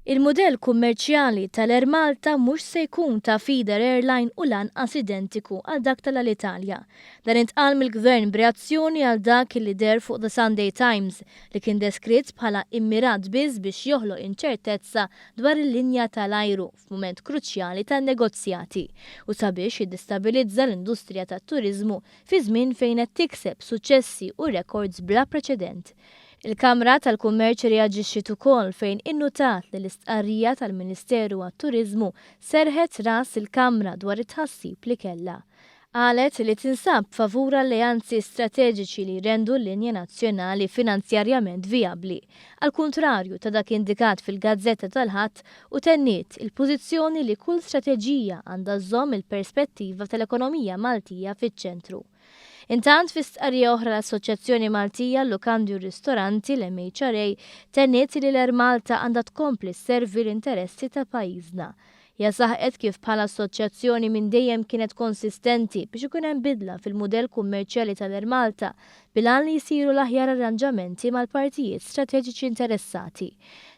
Il-mudell kummerċjali tal-Air Malta mhux se jkun ta' feeder airline u lanqas identiku għal dak tal-Alitalia. Dan intqal mill-Gvern b'reazzjoni għal dak li deher fuq The Sunday Times li kien deskritt bħala immirat biss biex joħloq inċertezza dwar il-linja tal-ajru f'mument kruċjali tan-negozjati u sabiex jiddistabilizza l-industrija tat-turiżmu fi żmien fejn qed tikseb suċċessi u rekords bla preċedent. Il-Kamra tal-Kummerċ irreaġixxiet ukoll fejn innutat li l-istqarrija tal-Ministeru għat-Turiżmu serrħet ras il-Kamra dwar it-tħassib li kellha. Qalet li tinsab favur alleanzi strateġiċi li jrendu l-linja nazzjonali finanzjarjament vijabbli, għall-kuntrarju ta' dak indikat fil-gazzetta tal-Ħadd u tenniet il-pożizzjoni li kull strateġija għandha żżomm il-perspettiva tal-ekonomija Maltija fiċ-ċentru. Intant, fi stqarrija oħra l-Assoċjazzjoni Maltija għal-Lukandi u r-Ristoranti, l-MHRA, tenniet li l-Air Malta għandha tkompli sservi l-interessi ta' pajjiżna. Hija saħqet kif bħala assoċjazzjoni minn dejjem kienet konsistenti biex ikun hemm bidla fil-mudell kummerċjali tal-Air Malta bil-għan li jsiru l-aħjar arranġamenti mal-partijiet strateġiċi interessati.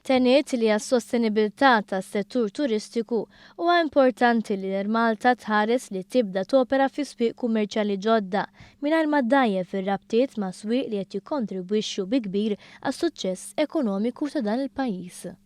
Tenniet li għas-sostenibilità tas-settur turistiku huwa importanti li l-Air Malta tħares li tibda topera fi swieq kummerċjali ġodda mingħajr ma ddgħajjef ir-rabtiet ma' swieq li qed jikkontribwixxu bi kbir għas-suċċess ekonomiku ta' dan il-pajjiż.